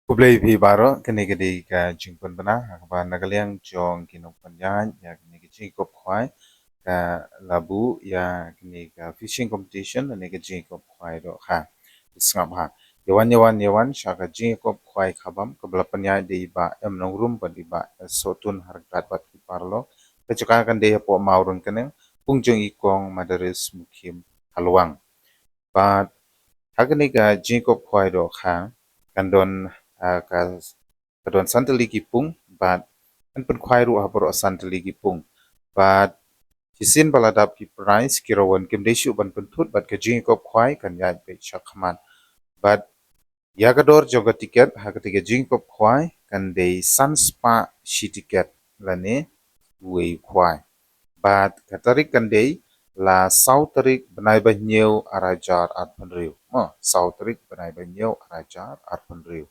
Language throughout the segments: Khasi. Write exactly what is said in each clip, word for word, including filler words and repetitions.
Khublei phi baroh, kane ka dei ka jingpynbna ha kaba na ka liang jong ki nongpynïaid ïa kane ka jingïakop khwai ka la buh ïa kane ka fishing competition, kane ka jingïakop khwai dohkha. Sngap ha. Ïa wan, ïa wan, ïa wan sha ka jingïakop khwai khabam kaba la pynïaid da i Bah M Nongrum bad i Bah Sotun Harkat bad ki paralok. Ka jaka kan dei hapoh Mawryngkneng, pung jong i Kong Madaris Mukhim Halwang. Bad ha kane ka jingïakop khwai dohkha kan don, ah, ka, ka don san tylli ki pung bad kan pynkhwai ruh ha baroh san tylli ki pung. Bad shisien ba la dap ki prize, ki rawon kim dei shuh ban pynthut bad ka jingïakop khwai kan ïaid beit shakhmat. Bad ïa ka dor jong ka tiket ha kata ka jingïakop khwai kan dei san spah shi tiket lane uwei u khwai. Bad ka tarik kan dei la saw tarik bnai ba hynñiew ar hajar arphew hynriew. Mo, saw tarik bnai ba hynñiew ar hajar arphew hynriew.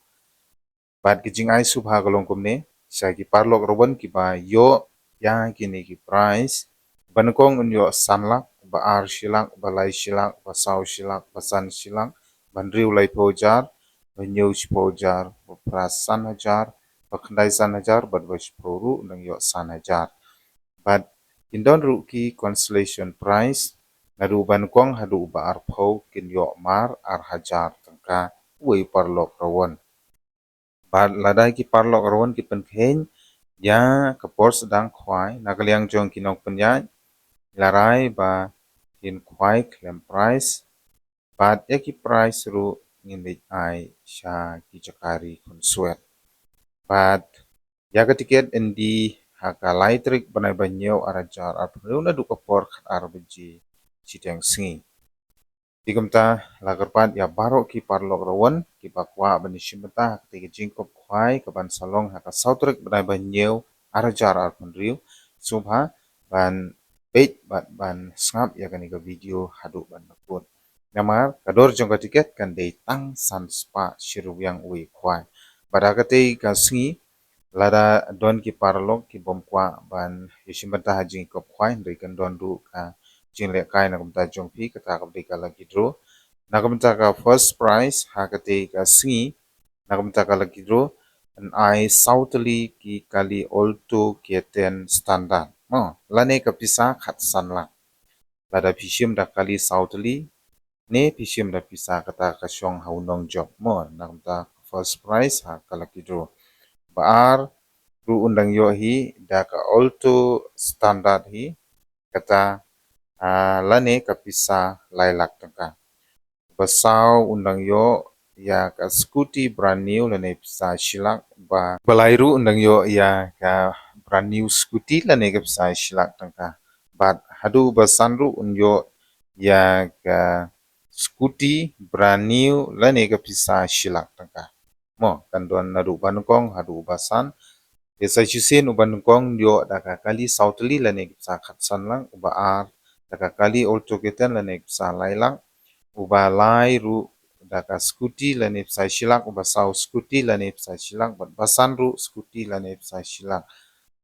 Bad ki jingai sngewbha ka long kumne, sha ki paralok rawon kiba ïoh ïa kine ki prize, ba nyngkong un ïoh san lak, ba ar shi lak, ba lai shi lak, ba saw shi lak, ba san shi lak, ba hynriew laiphew hajar, ba hynñiew shiphew hajar, ba phra san hajar, ba khyndai san hajar, bad ba shiphew ruh un dang ïoh san hajar. Bad kin don ruh ki consolation prize, naduh ba nyngkong haduh ba arphew kin ïoh mar ar hajar tyngka uwei u paralok rawon. Bad lada ki paralok rawon ki pynkheiñ ïa ka por sdang khwai na ka liang jong ki nongpynïaid, la rai ba kin khwai khlem prize. Bad ïa ki prize ruh ngin leit ai sha ki jaka ri khunswet. Bad ïa ka tiket yn die ha ka lai tarik bnai ba hynñiew ar hajar arphew hynriew naduh ka por khatar baje shiteng sngi. Te kumta la kyrpad ïa baroh ki paralok rawon kiba kwah ban ïashim bynta ha kata ka jingïakop khwai kaban sa long ha ka saw tarik bnai ba hynñiew ar hajar arphew hynriew, sngewbha ban peit bad ban sngap ïa kane ka video haduh ban da kut. Namar ka dor jong ka tiket kan dei tang san spah shi ryngwiang uwei u khwai. Bad ha katei ka sngi lada don ki paralok ki bym kwah ban ïashim bynta ha jingïakop khwai, hynrei kan don ruh ka jinglehkai na ka bynta jong phi, kata ka dei ka lucky draw. Na ka bynta ka first prize ha katei ka sngi, na ka bynta ka lucky draw, yn ai saw tylli ki kali Alto K ten standard. Mo, lane ka pisa khatsan lak. Lada phi shim da kali saw tylli, ne phi shim da pisa, kata ka shong ha u nongjop. Mo, na ka bynta ka first prize ha ka lucky draw. Ba ar ruh un dang ïoh hi da ka Alto standard hi, kata, ah, lane ka pisa lai lak tyngka. Ba saw un dang ïoh ïa ka scooty brand new lane pisa shi lak, ba, ba lai ruh un dang ïoh ïa ka brand new scooty lane ka pisa shi lak tyngka. Bad haduh ba san ruh un ïoh ïa ka scooty brand new lane ka pisa shi lak tyngka. Mo, kan don naduh ba nyngkong haduh ba san. Te sa shisien uba nyngkong ïoh da ka kali saw tylli lane ka pisa khatsan lak, uba ar da ka kali Alto K ten lane ka pisa lai lak, uba lai ruh da ka scooty lane pisa shi lak, uba saw scooty lane pisa shi lak, bad ba san ruh scooty lane pisa shi lak.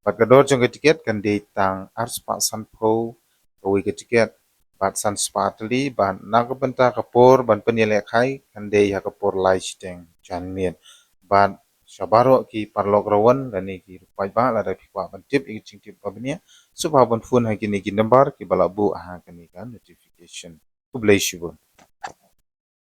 Bad ka dor jong ka tiket kan dei tang ar spah sanphew kawei ka tiket, bad san spah tylli, bad na ka bynta ka por ban pynïalehkai kan dei ha ka por lai shiteng janmiet. Bad sha baroh ki paralok rawon lane ki paidbah, lada phi kwah ban tip ïa ki jingtip ba bniah, sngewbha ban phone ha kine ki number kiba la buh ha kane ka notification. Khublei shibun.